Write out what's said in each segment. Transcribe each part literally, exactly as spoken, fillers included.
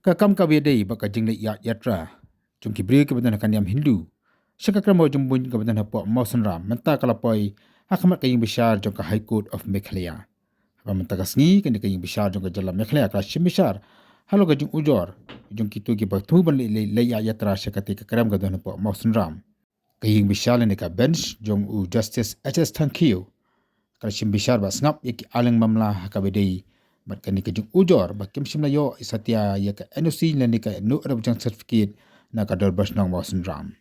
Ka kam kaba ïadei bad ka jingleit ïaid yatra jong ki briew kiba don ha ka niam Hindu sha ka krem Mawjymbuin kaba don hapoh Mawsynram mynta ka la poi ha khmat ka ïing bishar jong ka High Court of Meghalaya. Haba mynta ka sngi kane ka ïing bishar jong ka jylla Meghalaya ka la shim bishar halor ka jingujor jong kito kiba thmu ban leit, leit, leit ïaid yatra sha katei ka krem ka don hapoh Mawsynram. Ka ïing bishar lane ka bench jong u Justice H S Thangkhiew ka la shim bishar bad sngap ïa ki aileng mamla ha kaba ïadei bad kane ka jingujor ba kim shym la ïoh satia ïa ka N O C lane ka No Objection Certificate na ka Dorbar Shnong Mawsynram.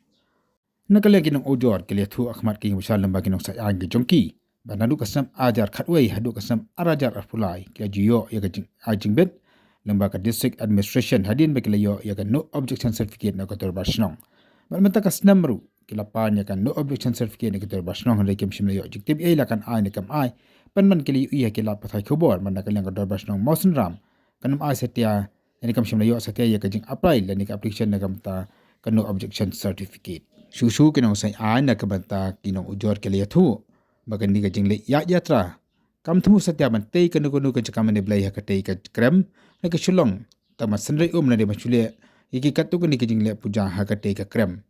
Na ka liang ki nongujor ki la ïathuh ha khmat ka ïing bishar lyngba ki nongsaid aiñ ki jong ki ba naduh ka snem ar hajar khatwei haduh ka snem ar hajar arphew lai ki la ju ïoh ïa ka jingai jingbit lyngba ka District Administration hadien ba ki la ïoh ïa ka No Objection Certificate na ka Dorbar Shnong. Bad mynta ka snem ruh ki la pan ïa ka No Objection Certificate na ka Dorbar Shnong hynrei kim shym la ïoh jingtip ei la kan ai ne kam ai. Pynban ki la ïohi ha ki lad pathai khubor ba na ka liang ka Dorbar Shnong Mawsynram kan ym ai satia lane kam shym la ïoh satia ïa ka jingapply lane ka application na ka bynta ka No Objection Certificate. Shuh shuh ki nongsaid aiñ na ka bynta ki nongujor ki la ïathuh ba kane ka jingleit ïaid yatra kam thmu satia ban tei kano kano ka jaka mane blei ha katei ka krem na ka Shillong, tang ban synrei um lane ban shu leh ïa ki katto katne ka jingleh puja ha katei ka krem.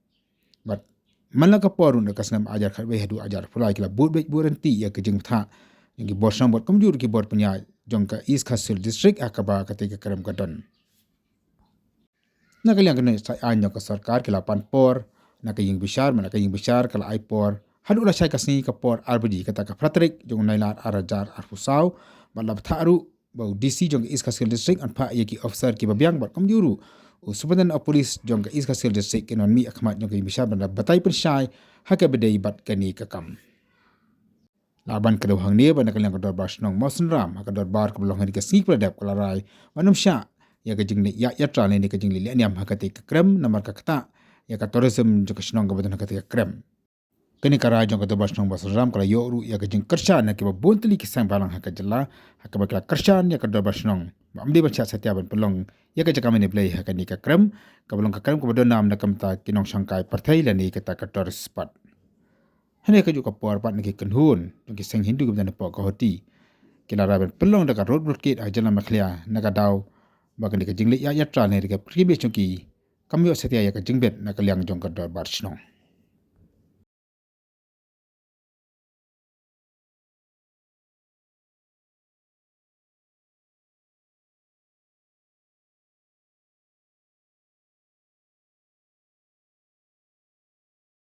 Bad man la ka por ruh na ka snem ar hajar khatwei haduh ar hajar arphew lai ki la bud beit bud ryntih ïa ka jingbthah jong ki bor shnong bad kumjuh ruh ki bor pynïaid jong ka East Khasi Hills District ha kaba katei ka krem ka don. Na ka liang ki nongsaid aiñ jong ka sorkar ki la pan por na ka ïing bishar, man la ka ïing bishar ka la ai por haduh lashai ka sngi ka por ar baje kata ka phra tarik jong u Nailar ar hajar arphew saw bad la bthah ruh ba u D C jong ka East Khasi Hills District un phah ïa ki officer kiba biang bad kumjuh ruh u Superintendent of Police jong ka East Khasi Hills District kin wan mih ha khmat jong ka ïing bishar ban da batai pynshai ha kaba ïadei bad kane ka kam. La ban kdew hangne ba na ka liang ka Dorbar Shnong Mawsynram ha ka dorbar kaba long ha kane ka sngi kaba la dep ka la rai ban ym shah ïa ka jingleit ïaid yatra lane ka jingleit lehniam ha katei ka krem namar ka ktah ïa ka tourism jong ka shnong kaba don ha katei ka krem. Kane ka rai jong ka Dorbar Shnong Mawsynram ka la ïoh ruh ïa ka jingkyrshan na kiba bun tylli ki seng balang ha ka jylla ha kaba ki la kyrshan ïa ka Dorbar Shnong ba ym dei ban shah satia ban pynlong ïa ka jaka mane blei ha kane ka krem kaba long ka krem kaba don nam na ka bynta ki nongshongkai pyrthei lane kata ka tourist spot. Hynrei kajuh ka por pat na ki kynhun jong ki seng Hindu kiba don hapoh Guwahati ki la rai ban pynlong da ka road blockade ha jylla Meghalaya na ka daw ba kane ka jingleit ïaid yatra lane ka pilgrimage jong ki kam ïoh satia ïa ka jingbit na ka liang jong ka Dorbar Shnong.